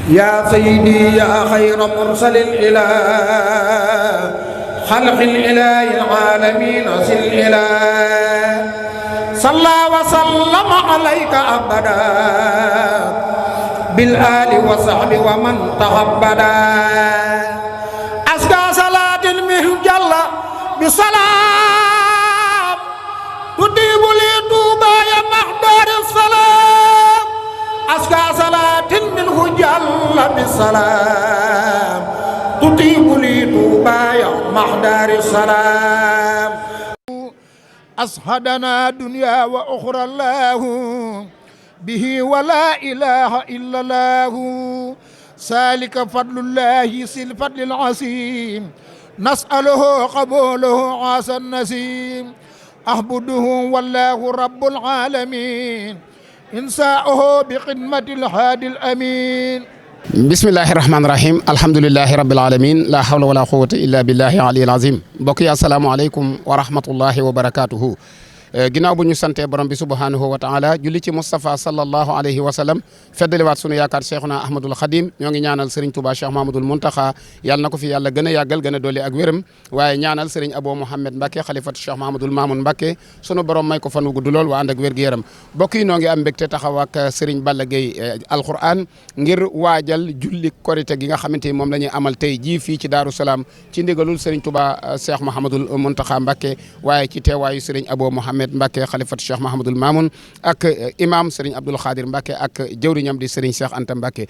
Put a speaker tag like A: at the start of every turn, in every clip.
A: يا سيدي يا خير مرسل الإله خلق الإله العالمين سل الإله صلى وسلم عليك أبدا بالآل وصحب ومن تغبدا أزكى صلاة منه جل بسلام تطيب لي طوبى يا محضر السلام أزكى صلاة منه جل بسلام تطيب لي طوبى يا محضر السلام أصحدنا دنيا وأخرى الله به ولا إله إلا الله سالك فضل الله سل فضل العظيم نسأله قبوله عسى النسيم أعبده والله رب العالمين إنساؤه بخدمة الهادي الأمين
B: بسم الله الرحمن الرحيم الحمد لله رب العالمين لا حول ولا قوة إلا بالله العلي العظيم بقي السلام عليكم ورحمة الله وبركاته ginnaaw bu ñu santee borom bi subhanahu wa taala julli ci Moustapha sallallahu alayhi wa sallam feddaliwaat sunu yaakaar Cheikhuna Ahmadul Khadim ñoo ngi ñaanal Serigne Touba Cheikh Mahamadul Muntaxa yàlla na ko fi yàlla gën a yàggal gën a dolli ak wéram waaye ñaanal Serigne Abo Mouhamed Mbacke xalifatu Cheikh Mahamadul Mamoun Mbacke sunu borom may ko fan wu gudd lool waa ànd ak wér gu yaram mbokk yi noo ngi am mbégte taxaw ak Serigne Balla Gaye alquran ngir waajal julli korite gi nga xamante ni moom la ñuy amal tey jii fii ci Daaru Salaam ci ndigalul Serigne Touba Cheikh Mahamadul Muntaxa Mbacke waaye ci teewaayu Serigne Abo Mouhamed Mbacke xalifatu Cheikh Mahamadul Mamoun ak imam Serigne Abdoul Khadir Mbacke ak jëwriñam di Serigne Cheikh Anta Mbacke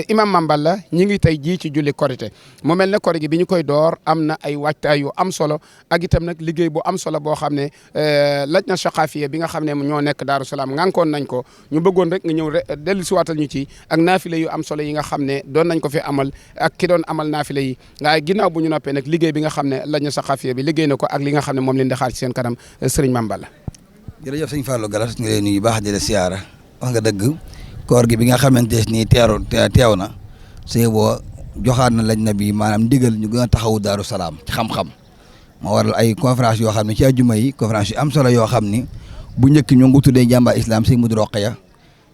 B: imam Mame Balla ñi ngi tey jii ci julli korite mu mel ne kori gi bi ñu koy door am na ay waajtaay yu am solo ak itam nag liggéey bu am solo boo xam ne lajna saqaafiya bi nga xam ne ñoo nekk Daaru Salaam ngànkoon nañ ko ñu bëggoon rek nga ñëw dellu si waatal ñu ci ak naafile yu am solo yi nga xam ne doon nañ ko fi amal ak ki doon amal naafile yi waaye ginnaaw bu ñu noppee nag liggéey bi nga xam ne lajna saqaafiya bi liggéey na ko ak li nga xam ne moom leen di xaar ci seen kanam Serigne Mame Balla.
C: jërëjëf sëñ Fallou Galas ñu ngi lay nuyu baax di la siyaara wax nga dëgg koor gi bi nga xamante ni teew na sëñ boo joxaat na lañ na bi maanaam ndigal ñu gën a taxawu Daaru Salaam ci xam-xam moo waral ay conférence yoo xam ne ci àjjuma yi conférence yu am solo yoo xam ni bu njëkk ñu ngi tuddee jàmbaar islam sëñ Mudu Roqaya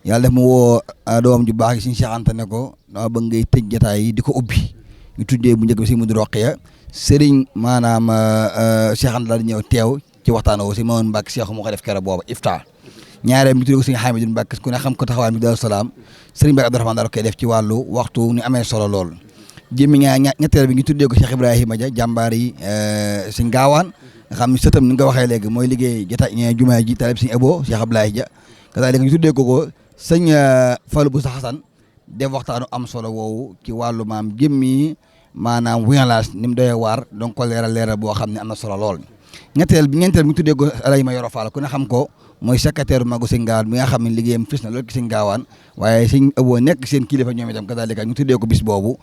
C: yàlla def mu woo doom ju baax yi sëñ Cheikh Anta ne ko dama bëgg ngay tëj jotaay yi di ko ubbi ñu tuddee bu njëkk bi sëñ Mudu Roqaya sëriñ maanaam Cheikh Anta daal di ñëw teew ci waxtaan woo si Mamadou Mbacke Cheikh moo ko def keroog booba iftar ñaareel mi tuddee ko sëñ Hamidou Mbacke ku ne xam ko taxawaay mi Daaru Salaam sëriñ Mbacke Abdourahmane daal koy def ci wàllu waxtu ni amee solo lool jëmmi ñetteel bi ngi tuddee ko Cheikh Ibrahima Dia jàmbaar yi sëñ Gaawaan nga xam ne sëtam ni nga ko waxee léegi mooy liggéey jotaay jumaa ji talib sëñ Abo Cheikh Abdoulaye Dia ka léegi ñu tuddee ko sëñ Fallou Boussa Hassan def waxtaanu am solo woowu ci wàllu maam jëmmi maanaam violence ni mu doyee waar donc ko leeral boo xam ne am na solo lool ñeenteel bi ñu tuddee ko Alaaji Mayoro Fall ku ne xam ko mooy secrétaire magu sëñ Gaawaan bi nga xam ne liggéeyam fis na loolu ki sëñ Gaawaan waaye sëñ Abo nekk seen kilifa ñoom itam kadaalika ñu tuddee ko bis boobu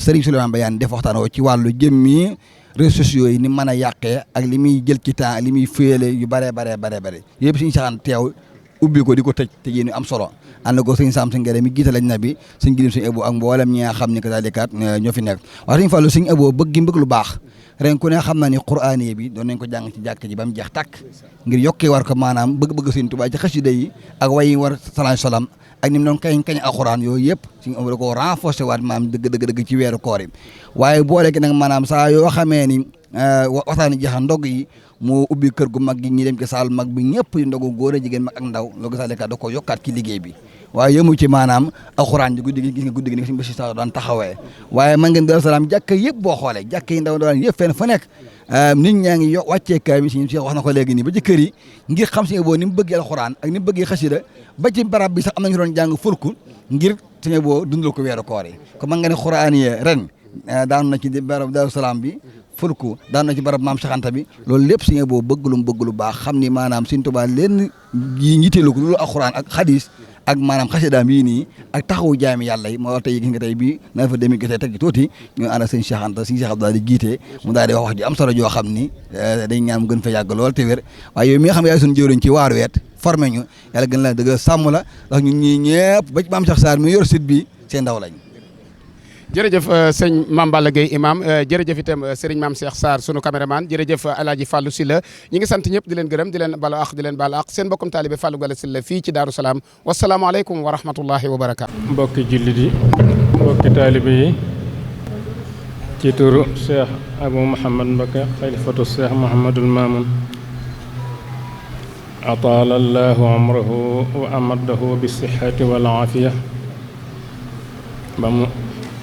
C: Serigne Souleymane Bayane def waxtaan woo ci wàllu jëmmi réseaux sociaux yi ni mën a yàqee ak li muy jël ci temps li muy fuyele yu bare yëpp suñu saxaan teew ubbi ko di ko tëj yéen am solo ànd ko sëñ Sam Ngere mi jiite lañ na bi sëñ Gilim sëñ Abo ak mboolem ñi nga xam ne kadaalika ñoo fi nekk waaye sëñ Fallou sëñ Abo bëgg lu baax ren ku ne xam na ni quraani bi doon nañ ko jàng ci jàkk ji ba mu jeex tàkk ngir yokkee war ko maanaam bëgg Sëriñ Tuubaa ci xasida yi ak way yi war salaam ak ni mu doon kañ alxuraan yooyu yëpp suñu ëmb da ko renforcer waat maanaam dëgg ci weeru koor yi waaye boole gi nag maanaam saa yoo xamee ni waxtaani jeexa ndog yi mu ubbi kër gu mag gi ñi dem ci saal mag bi ñëpp di ndogu góor a jigéen mag ak ndaw loolu sax da ko yokkaat ci liggéey bi waaye yëmu ci maanaam alxuraan ji guddi gi gis nga guddi gi ni suñu bési sa daan taxawee waaye man ngeen Daaru Salaam jàkk yëpp boo xoolee jàkk yi ndaw daan yëpp fenn fa nekk nit ñaa ngi wàccee kaay mi si wax na ko léegi nii ba ci kër yi ngir xam si boo ni mu bëggee alxuraan ak ni mu bëggee xasida ba ci barab bi sax am nañu doon jàng fulku ngir suñu boo dundal ko weeru koor yi kon man nga ne xuraan yi ren daanu na ci barab Daaru Salaam bi fulku daan na ci barab maam Cheikh Anta bi loolu lépp suñu boo bëgg lu baax xam ni maanaam Sëriñ Tuubaa leen yi njiteelu ko loolu alxuraan ak xadis ak maanaam xasidaam yii nii ak taxawu jaami yàlla yi moo tey gis nga tey bii na fa demee gisee teg ci tuuti ñu ànd ak sëñ Cheikh Anta sëñ Cheikh Abdou daal di jiite mu daal di wax ju am solo joo xam ni dañ ñaan mu gën fa yàgg lool te wér waaye yow mi nga xam ne yaay suñu jëwriñ ci waaru weet formé ñu yàlla gën la dëgg sàmm la ndax ñun ñii ñëpp ba ci maam Cheikh Sarr mi yor site bi seen ndaw lañ
B: jërëjëf sëñ Mame Balla Gaye imam jërëjëf itam sëriñ Mame Cheikh Sarr sunu caméraman jërëjëf Alaaji Fallou Sylla ñi ngi sant ñëpp di leen gërëm di leen balu ak di leen baal ak seen bokkum taalibe Fallou Gala Sylla fii ci Daaru Salaam wasalaamaaleykum wa rahmatullahi wa barakaatu.
D: mbokki jullit yi mbokki taalibe yi ci turu Cheikh Abou Mouhamad Mbacké xalifatu Cheikh Mouhamadul Mamoun ataala allahu amrahu wa amaddahu bi sixati wal aafiya ba mu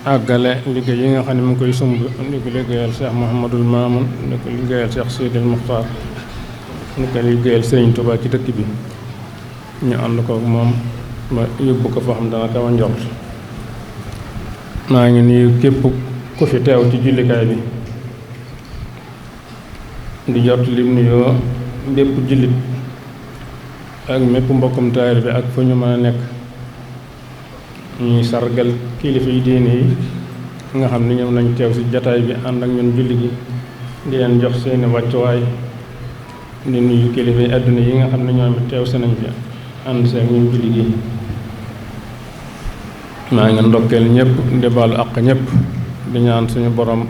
D: àggale liggéey yi nga xam ne mu ngi koy sumb di ko liggéeyal Cheikh Mouhamadul Mamoun di ko liggéeyal Cheikh Sidil Muxtaar di ko liggéeyal Sëriñ Tuubaa ci dëkk bi ñu ànd ko moom ba yóbbu ko foo xam dana kaw a njort maa ngi nuyu képp ku fi teew ci jullikaay bi di jot lim nuyoo bépp jullit ak mépp mbokkum taalibe bi ak fu ñu mën a nekk ñuy sargal kilifa yi diine yi nga xam ne ñoom lañ teew ci jataay bi ànd ak ñun julli gi di leen jox seeni wàccuwaay di nuyu kilifa yi àdduna yi nga xam ne ñoom teew si nañ fi ànd seeg ñun julli gi maa ngi ndokkeel ñëpp di baalu àq ñëpp di ñaan suñu borom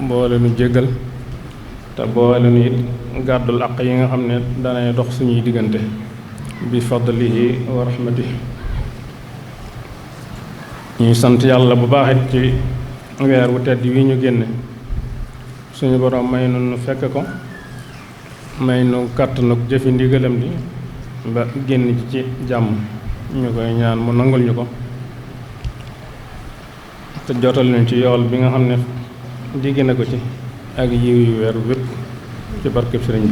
D: boole nu jéggal te boole nu it gàddul àq yi nga xam ne danay dox suñuy diggante bi fadlihi wa rahmatihi ñuy sant yàlla bu baax it ci weer wu tedd wi ñu génne suñu borom may nu fekk ko may nu kàttanu jëfi ndigalam di ba génn ci jàmm ñu koy ñaan mu nangul ñu ko te jotal nañ ci yool bi nga xam ne digg na ko ci ak yiw yu weer wépp ci barkeb sëriñ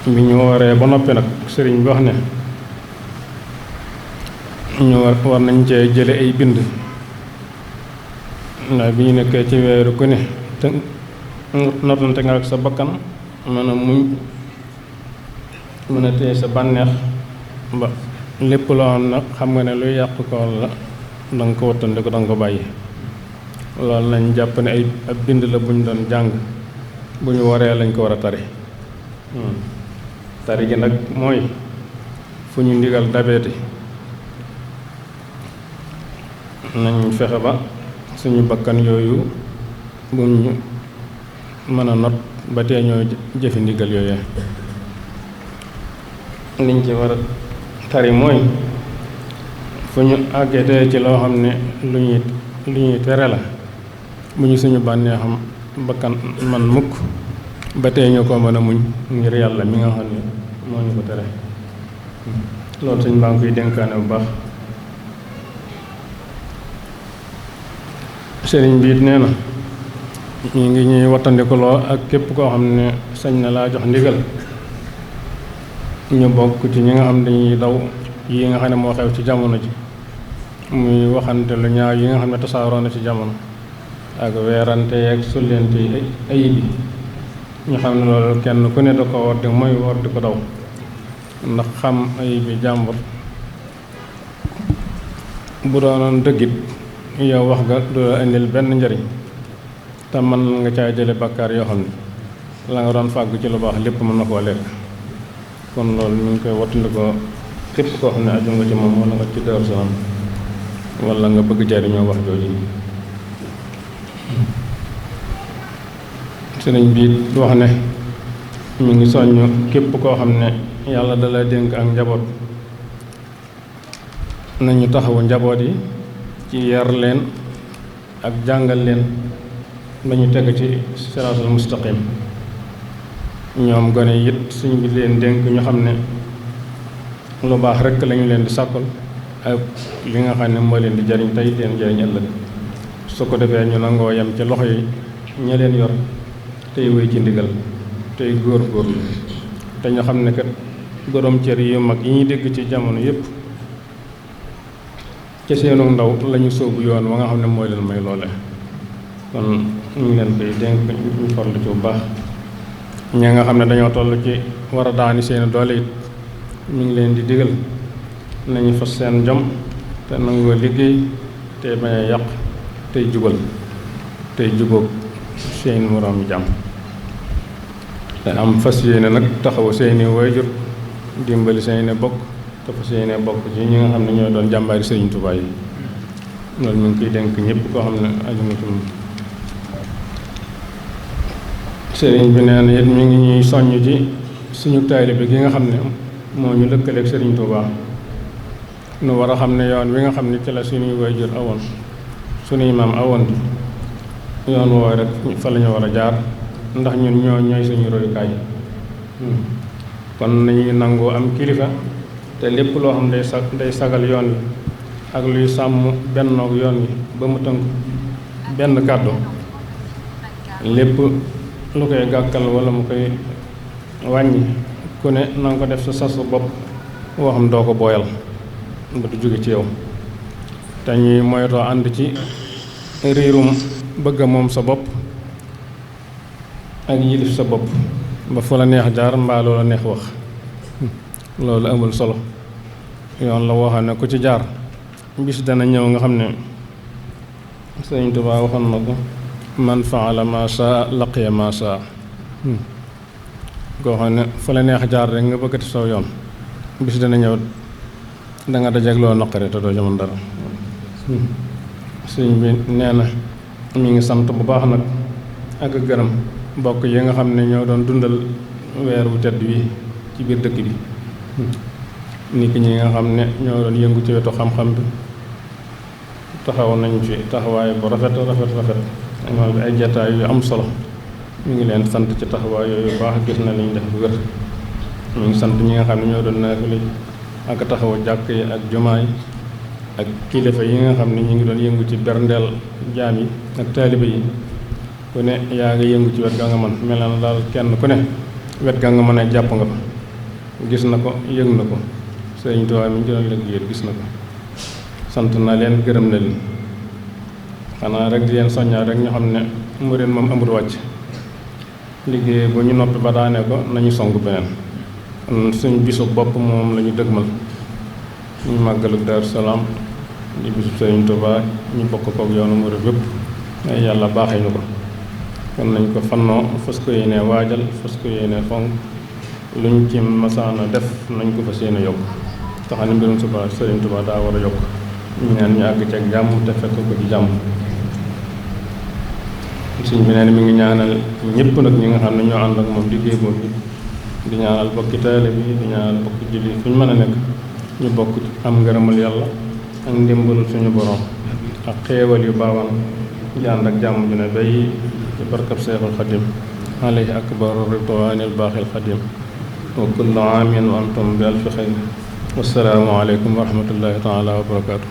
D: bi ñu waree ba noppi nag sëriñ bi wax ne ñu war nañ cee jële ay bind ndax bi ñu nekkee ci weeru ku ne te nottante nga ak sa bakkan mën a muñ mën a téye sa bànneex ba lépp loo xam ne xam nga ne luy yàq ko la danga ko wattandi ko danga ko bàyyi loolu lañ jàpp ne ay ab bind la bu ñu doon jàng bu ñu waree lañ ko war a tari tari gi nag mooy fu ñu ndigal dabeeti nañ fexe ba suñu bakkan yooyu bu ñu mën a not ba tee ñoo jëfi ndigal yooyee liñ ci war a tari mooy fu ñu àggetee ci loo xam ne lu ñuy tere la bu ñu suñu bànnee xam bakkan man mukk ba tey ñu ko mën a muñ ngir yàlla mi nga xam ne moo ñu ko tere loolu suñ baa ngi koy dénkaane bu baax sëriñ bi it nee na ñu ngi ñuy wattandikuloo ak képp koo xam ne sañ na laa jox ndigal ñu bokk ci ñi nga xam dañuy daw yi nga xam ne moo xew ci jamono ji muy waxante lu ñaaw yi nga xam ne tasaaroo na ci jamono ak weerante yeeg sullente yi ayib yi ñu xam ne loolu kenn ku ne da ko war di mooy war di ko daw ndax xam ayib yi jàmbur bu doonoon dëggit yow wax nga du la indil benn njariñ te mën nga caa jële bàkkaar yoo xam ne la nga doon fàgg ci lu baax lépp mën na koo lekk kon loolu mi ngi koy wattandikoo képp koo xam ne aju nga ci moom wala nga ci Daaru Salaam wala nga bëgg jariñoo wax jooju sëriñ bi wax ne mi ngi soññ képp koo xam ne yàlla da la dénk ak njaboot nañu taxawu njaboot yi ci yar leen ak jàngal leen ba ñu teg ci siraatal mustaqim ñoom gone it suñ bi leen dénk ñu xam ne lu baax rekk lañu leen di sàkkul ak li nga xam ne moo leen di jariñ tey leen jariñ ëllëg su ko defee ñu nangoo yem ci loxo yi ña leen yor tey wéy ci ndigal tey góor te ñu xam ne kat borom cër yu mag yi ñuy dégg ci jamono yépp ci seenu ndaw lañu sóobu yoon wa nga xam ne mooy leen may loole kon ñu ngi leen koy dénk ñu farlu ci bu baax ña nga xam ne dañoo toll ci war a daani seeni doole it ñu ngi leen di digal nañu fas seen jom te nangoo liggéey tey bañ a yàq tey jubal tey jubóog seen moroom jàmm te am fas yéene nag taxawu seeni waajur dimbali seeni bokk te fas yéene bokk ci ñi nga xam ne ñoo doon jàmbaari Sëriñ Tuubaa yi loolu mu ngi koy dénk ñëpp koo xam ne aju nga ci moom sëriñ bi nee na it mi ngi ñuy soññ ci suñu taalibe gi nga xam ne moo ñu lëkkaleeg Sëriñ Tuubaa nu war a xam ne yoon wi nga xam ne ci la suñuy waajur awoon suñuy maam awoon yoon woowu rek fa la ñu war a jaar ndax ñun ñooy suñu royukaay kon nañuy nangoo am kilifa te lépp loo xam day sagal yoon wi ak luy sàmm bennoog yoon wi ba mu tënk benn kàddu lépp lu koy gàkkal wala mu koy wàññi ku ne na nga ko def sa sasu bopp woo xam doo ko booyal ba du jóge ci yow te ñuy moytoo ànd ci riirum bëgg a moom sa bopp ak yilif sa bopp ba fu la neex jaar mbaa loola neex wax loolu amul solo yoon la woo xam ne ku ci jaar bis dana ñëw nga xam ne Sëriñ Tuubaa waxoon na ko man faala ma saa laqiya ma saa koo xam ne fu la neex jaar rek nga bëggati saw yoon bis dana ñëw da nga dajeeg loo naqare te doo jamono dara sëñ bi nee na mi ngi sant bu baax nag ak gërëm mbokk yi nga xam ne ñoo doon dundal weer wu tedd wi ci biir dëkk bi nit ñi nga xam ne ñoo doon yëngu ci wetu xam-xam bi taxaw nañ fi taxawaay bu rafet moom ay jataay yu am solo ñu ngi leen sant ci taxawaay yooyu baax gis na liñ def bu wér ñu ngi sant ñi nga xam ne ñoo doon naafila ak taxawu jàkk yi ak jumaa yi ak kilifa yi nga xam ne ñu ngi doon yëngu ci berndeel jaam yi ak taaliba yi ku ne yaa ngi yëngu ci wet ga nga mën mel na daal kenn ku ne wet ga nga mën a jàpp nga fa gis na ko yëg na ko Sëriñ Tuubaa mi ñu doon liggéeyal gis na ko sant na leen gërëm na leen xanaa rek di leen soññaa rek ñu xam ne murid moom amul wàcc liggéey bu ñu noppi ba daane ko nañu song beneen suñ bisu bopp moom la ñu dëgmal ñu màggalu Daaru Salaam di bisu Sëriñ Tuubaa ñu bokk kook yoonu murid yépp ay yàlla baaxee ñu ko kon nañ ko fannoo fas ko yéenee waajal fas ko yéenee fonk luñ ci masaana def nañ ko fas yéene yokk taxa ne mbirum suba Sëriñ Tuubaa daa war a yokk ñu ñaan ñu àgg ceeg jàmm te fekk ko ci jàmm suñ bi nee mi ngi ñaanal ñëpp nag ñi nga xam ne ñoo ànd ak moom liggéey boobu di ñaanal bokki taale bi di ñaanal bokki julli fu ñu mën a nekk ñu bokk am ngërëmal yàlla ak ndimbalul suñu borom ak xéewal yu baawaan di ànd ak jàmm ju ne bay ci barkab Seexul Xadim alayhi akbaru ridwaanil baaxil xadim wa kullu aamin wa antum bi alfi xayr wassalaamu aleykum wa rahmatullahi taala wa barakaatu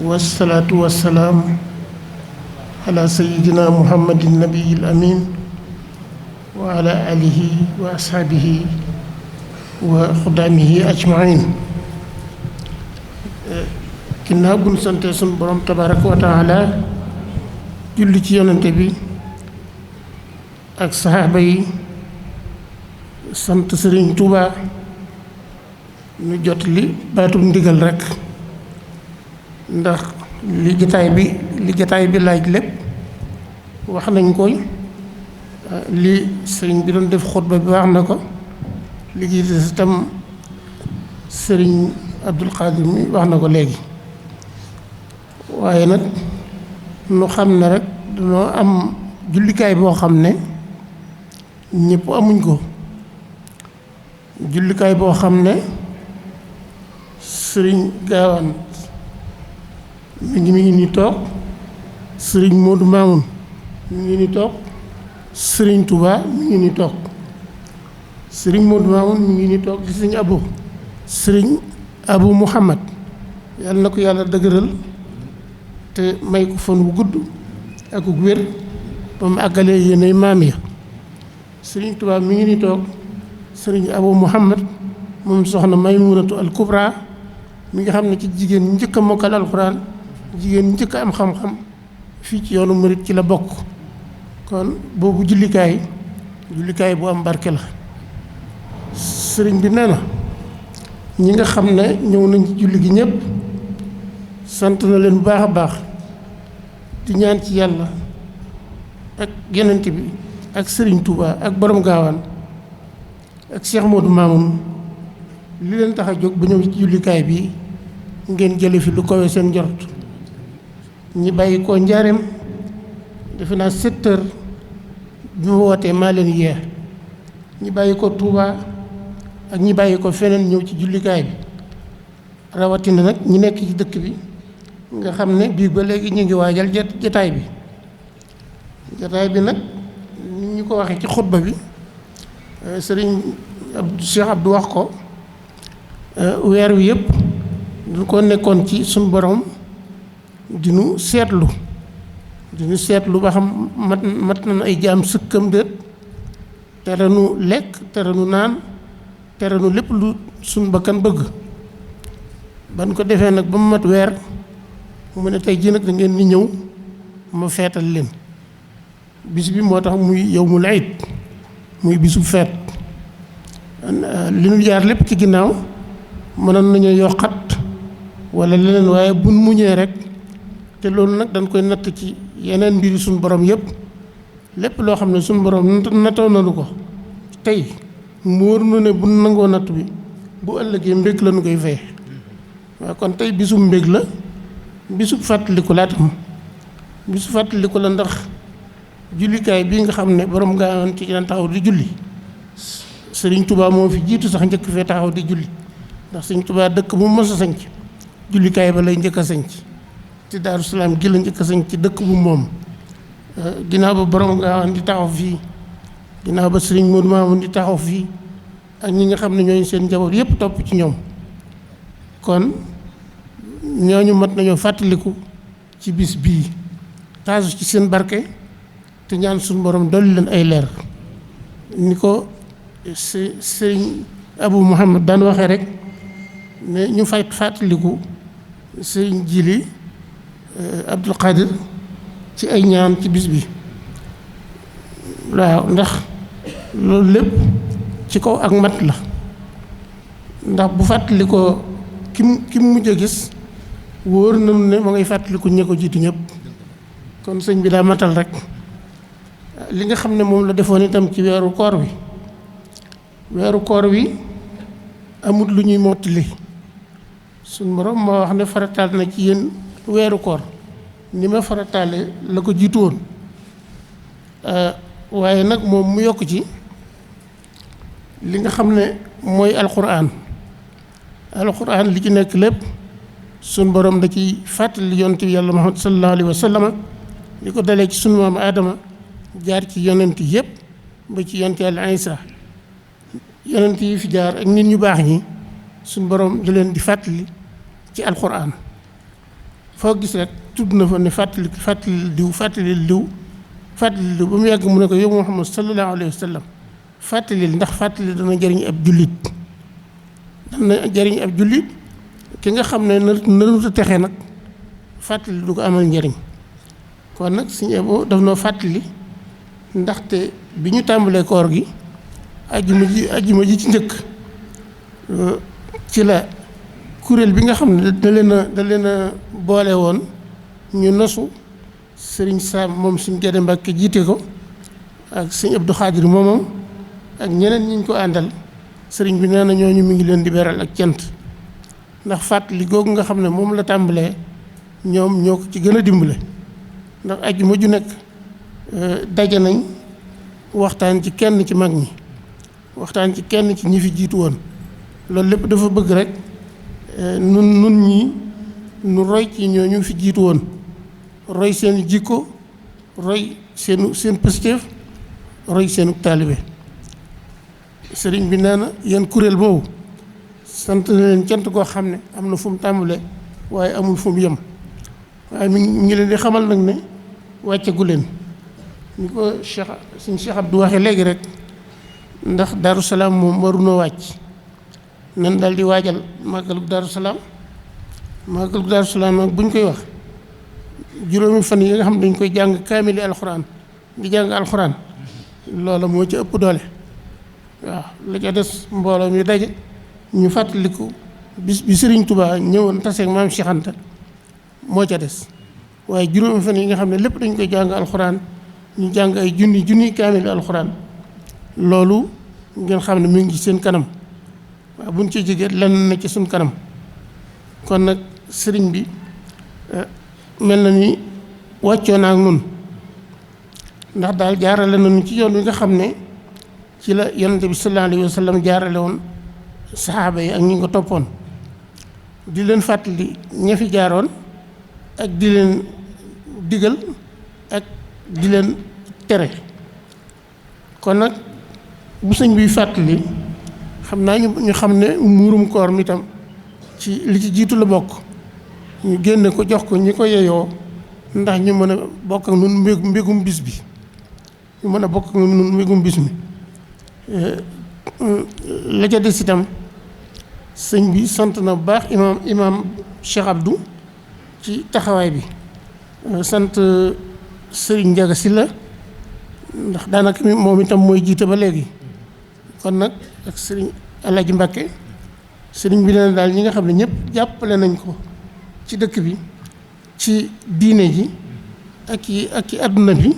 E: wasalaatu wasalaam ala sayidina muhammadin nabiyil amin wa ala alihi wa ashaabihi wa xudaamihi ajmain ginnaaw bu ñu sante suñu borom tabaraka wa taala julli ci yonante bi ak saxaaba yi sant Sëriñ Tuubaa ñu jot li baatum ndigal rekk ndax li jataay bi laaj lépp wax nañ koy li sëriñ bi doon def xutba bi wax na ko li ci des itam sëriñ Abdul Xaadir mi wax na ko léegi waaye nag nu xam ne rek dañoo am jullikaay boo xam ne ñëpp amuñ ko jullikaay boo xam ne sëriñ Gaawaan mi ngi ni toog sëriñ Modou Mamoun mi ngi ni toog sëriñ Touba mi ngi ni toog sëriñ Modou Mamoun mi ngi ni toog di sëriñ Abu Muhammad yàlla na ko yàlla dëgëral te may ko fan wu gudd ak wér ba mu àggalee yéenay maam ya sëriñ Touba mi ngi ni toog sëriñ Abu Muhammad moom soxna Maymunatu al Kubra mi nga xam ne ci jigéen ñi njëkk a mokkal alxuraan jigéen ñi njëkk a am xam-xam fii ci yoonu murit ci la bokk kon boobu jullikaay bu am barke la sëriñ bi nee na ñi nga xam ne ñëw nañ ci julli gi ñëpp sant na leen bu baax a baax di ñaan ci yàlla ak yonent bi ak sëriñ Touba ak borom gaawaan ak Cheikh Modou Mamoun li leen tax a jóg ba ñëw ci jullikaay bi ngeen jële fi lu kawe seen njort ñi bàyyi koo njaareem defe naa 7 heures bi ma wootee maa leen yee ñi bàyyi ko Touba ak ñi bàyyi ko feneen ñëw ci jullikaay bi rawatina nag ñi nekk ci dëkk bi nga xam ne bii ba léegi ñu ngi waajal jataay bi nag ni ñu ko waxee ci xutba bi sëriñ Cheikh Abdou wax ko weer wi yëpp du ko nekkoon ci suñ borom dinu seetlu ba xam mat na ay jaam sëkkam déet tere nu lekk tere nu naan tere nu lépp lu suñ bakkan bëgg ban ko defee nag ba mu mat weer mu ne tey jii nag da ngeen di ñëw ma feetal leen bis bi moo tax muy yawmul iid muy bisu feet li nu jaar lépp ci ginnaaw mënoon nañu yokkat wala leneen waaye buñ muñee rek te loolu nag dañ koy natt ci yeneen mbiri suñu borom yëpp lépp loo xam ne suñu borom nattoo nañu ko tey mu wóor nu ne bu nangoo natt bi bu ëllëgee mbég la nu koy fay waaw kon tey bisu mbég la bisu fàttaliku laa tam bisu fàttaliku la ndax jullikaay bii nga xam ne borom Gaawaan ci daan taxaw di julli Sëriñ Tuubaa moo fi jiitu sax njëkk fee taxaw di julli ndax Sëriñ Tuubaa dëkk bu mës a sanc jullikaay ba lay njëkk a sanc ci Daaru Salaam gi la njëkk a sanc ci dëkk bu moom ginnaaw ba borom Gaawaan di taxaw fii ginnaaw ba Sëriñ Moodu Maamun di taxaw fii ak ñi nga xam ne ñooñu seen njaboot yépp topp ci ñoom kon ñooñu mat nañoo fàttaliku ci bis bii taasu ci seen barke te ñaan suñu borom dolli leen ay leer ni ko sëriñ Abu Muhammad daan waxee rek ne ñu fay fàttaliku sëriñ Jili Abdul Qadir ci ay ñaan ci bis bi waaw ndax loolu lépp ci kaw ak mat la ndax bu fàttalikoo ki mu mujj a gis wóor nañu ne ma ngay fàttaliku ñe ko jiitu ñëpp kon sëñ bi daa matal rek li nga xam ne moom la defoon itam ci weeru koor wi amut lu ñuy mottali suñ borom moo wax ne farataal na ci yéen weeru koor ni ma farataale la ko jiitu woon waaye nag moom mu yokk ci li nga xam ne mooy alquran li ci nekk lépp suñ borom da ciy fàttali yonent bi yàlla Muhammad sallallahu alayhi wa sallam li ko dalee ci sunu maam Aadama jaar ci yonent yëpp ba ci yonent yàlla Isaa yonent yi fi jaar ak nit ñu baax ñi suñ borom da leen di fàttali ci alquran foo gis rek tudd na fa ne fàttali diw ba mu yàgg mu ne ko yow Muhammad sallallahu alayhi wa sallam fàttalil ndax fàttali dana jëriñ ab jullit ki nga xam ne narut a texe nag fàttali du ko amal njëriñ kon nag suñu ebo daf noo fàttali ndaxte bi ñu tàmbalee koor gi ajjuma ji ci njëkk ci la kuréel bi nga xam ne da leen a boole woon ñu nosu sëriñ Sam moom suñ Gédé Mbàkke jiite ko ak sëñ Abdou Xaadir moomam ak ñeneen ñi ñu ko àndal sëriñ bi nee na ñooñu mi ngi leen di beral ak cant ndax fàttali googu nga xam ne moom la tàmbalee ñoom ñoo ko ci gën a dimbale ndax ajjuma ju nekk daje nañ waxtaan ci kenn ci mag ñi waxtaan ci kenn ci ñi fi jiitu woon loolu lépp dafa bëgg rek nun ñi nu roy ci ñooñu fi jiitu woon roy seen jikko roy seen pëstéef roy seenu taalibe sëriñ bi nee na yéen kuréel boobu sant na leen cant koo xam ne am na fu mu tàmbalee waaye amul fu mu yem waaye mi ngi leen di xamal nag ne wàccagu leen ni ko suñ Cheikh Abdou waxee léegi rek ndax Daaru Salaam moom warunoo wàcc nan daal di waajal màggalug Daaru Salaam nag bu ñu koy wax juróomi fan yi nga xam dañ koy jàng kaamili alxuraan di jàng alxuraan loola moo ci ëpp doole waaw la ca des mbooloo mi daje ñu fàttaliku bis bi Sëriñ Tuubaa ñëwoon taseeg maam Cheikh Anta moo ca des waaye juróomi fan yi nga xam ne lépp dañ koy jàng alxuraan ñu jàng ay junni kaamili alxuraan loolu ngeen xam ne mu ngi seen kanam waaw buñ ci jógee lenn na ci suñ kanam kon nag sëriñ bi mel na ni wàccoo naa ak nun ndax daal jaarale nañu ci yoon wi nga xam ne ci la yonente bi sallallahu alayhi wa sallam jaarale woon saxaaba yi ak ñi ko toppoon di leen fàttali ña fi jaaroon ak di leen digal ak di leen tere. kon nag bu sëñ bi fàttali xam naa ñu xam ne muurum koor mi tam ci li ci jiitu la bokk, ñu génne ko jox ko ñi ko yeyoo ndax ñu mën a bokk ak nun mbégum bis bi, ñu mën a bokk ak nun mbégum bis mi. la ca des itam sëñ bi sant na bu baax imaam Cheikh Abdou ci taxawaay bi, sant Serigne Ndiaga Sylla ndax daanaka moom itam mooy jiite ba léegi. kon nag ak Serigne Alaaji Mbàkke sëriñ bi nee na daal ñi nga xam ne ñëpp jàppale nañ ko ci dëkk bi ci diine ji ak i àdduna bi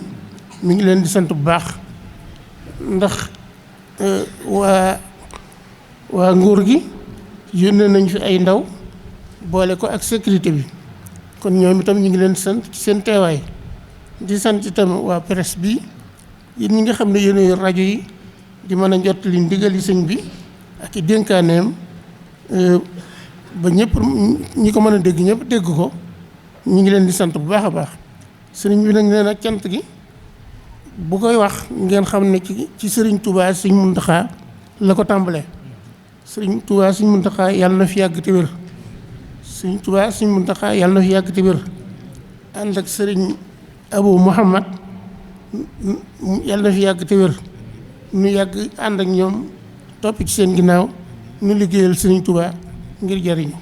E: mi ngi leen di sant bu baax, ndax waa nguur gi yónnee nañ fi ay ndaw boole ko ak sécurité bi, kon ñoom itam ñu ngi leen di sant ci seen teewaay. di sant itam waa presse bi yéen ñi nga xam ne yéen rajo yi di mën a jot li ndigali sëñ bi ak i dénkaaneem ba ñëpp ñi ko mën a dégg ñëpp dégg ko, ñu ngi leen di sant bu baax a baax. sëriñ bi nag nee na cant gi bu koy wax ngeen xam ne ci sëriñ Touba sëñ Muntaxa la ko tàmbalee. sëriñ Touba sëñ Muntaxa yàlla na fi yàgg te wér, sëriñ Touba sëñ Muntaxa yàlla na fi yàgg te wér, ànd ak sëriñ Abou Mouhamad yàlla na fi yàgg te wér, nu yàgg ànd ak ñoom topp ci seen ginnaaw nu liggéeyal sëriñ Touba ngir jariñu.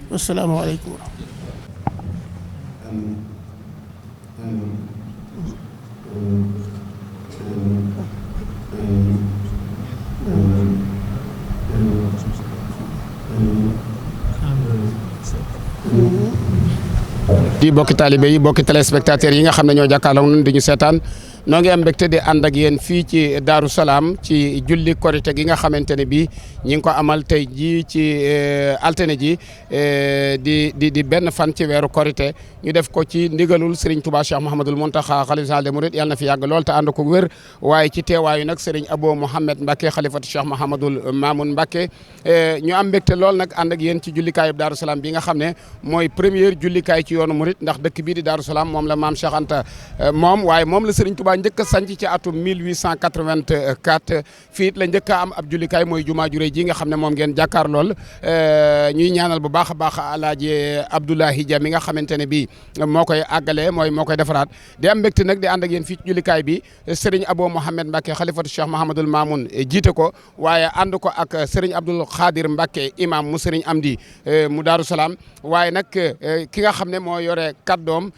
E: wasalaamaaleykum wa rahmatulah.
B: di bokki taalibe yi bokki téléspectateurs yi nga xam ne ñoo jàkkaarloo ñun di ñu seetaan noo ngi am mbégte di ànd ak yéen fii ci Daaru Salaam ci julli korite gi nga xamante ne bii ñi ngi ko amal tey jii ci altine ji di benn fan ci weeru korite ñu def ko ci ndigalul Serigne Touba Cheikh Mouhamadoul Mountakha xalifa général des mourides yàlla na fi yàgg lool te ànd ko wér, waaye ci teewaayu nag Serigne Abo Mouhamed Mbacke xalifatu Cheikh Mouhamadoul Mamoun Mbacke ñu am mbégte lool nag ànd ak yéen ci jullikaayu Daaru Salaam bi nga xam ne mooy première jullikaay ci yoonu murid ndax dëkk bii di Daaru Salaam moom la maam Cheikh Anta moom waaye moom la Serigne Touba njëkk a sanc ci atum 1884 fii it la njëkk a am ab jullikaay mooy jumaa ju rëy ji nga xam ne moom ngeen jàkkaar lool ñuy ñaanal bu baax a baax alaaji Abdoulahi Dia mi nga xamante ne bii moo koy àggale moo koy defaraat di am mbégte nag di ànd ak yéen fii ci jullikaay bi Serigne Abo Mouhamed Mbacke xalifatu Cheikh Mouhamadoul Mamoun jiite ko waaye ànd ko ak Serigne Abdoul Khadir Mbacke imam mu Serigne Amdi mu Daaru Salaam waaye nag ki nga xam ne moo yore kàddoom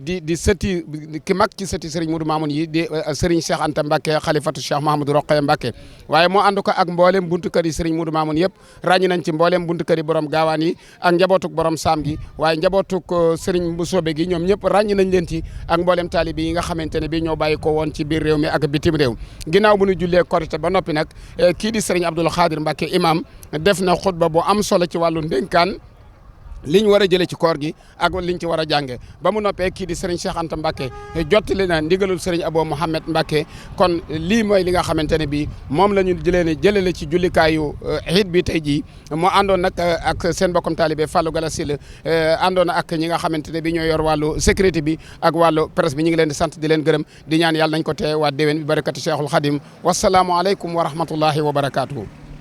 B: di sëti ki mag ci sëti Serigne Modou Mamoun yi di Serigne Cheikh Anta Mbacke xalifatu Cheikh Mouhamadou Rokhaya Mbacke waaye moo ànd ko ak mboolem buntu kër yi Serigne Modou Mamoun yëpp ràññi nañ ci mboolem buntu kër yi borom gaawaan yi ak njabootuk borom saam gi waaye njabootuk Serigne Mbusoobe gi ñoom ñëpp ràññi nañ leen ci ak mboolem taalibi yi nga xamante ne bi ñoo bàyyi ko woon ci biir réew mi ak bitim réew ginnaaw bu ñu jullee korite ba noppi nag kii di Serigne Abdoul Khadir Mbacke imam def na xutba bu am solo ci wàllu ndénkaan liñ war a jëlee ci koor gi ak liñ ci war a jànge ba mu noppee kii di Serigne Cheikh Anta Mbacke jottali na ndigalul Serigne Abo Mouhamed Mbacke kon lii mooy li nga xamante ne bii moom la ñu jëlee ci jullikaayu iid bi tey jii moo àndoon nag ak seen bokkum taalibe Fallou Galassil àndoon ak ñi nga xamante ne bii ñoo yor wàllu sécurité bi ak wàllu presse bi ñu ngi leen di sant di leen gërëm di ñaan yàlla nañ ko tee waa déwén bi barakati Cheikhul Khadim wasalaamualeykum wa rahmatullahi wa barakaatuhu.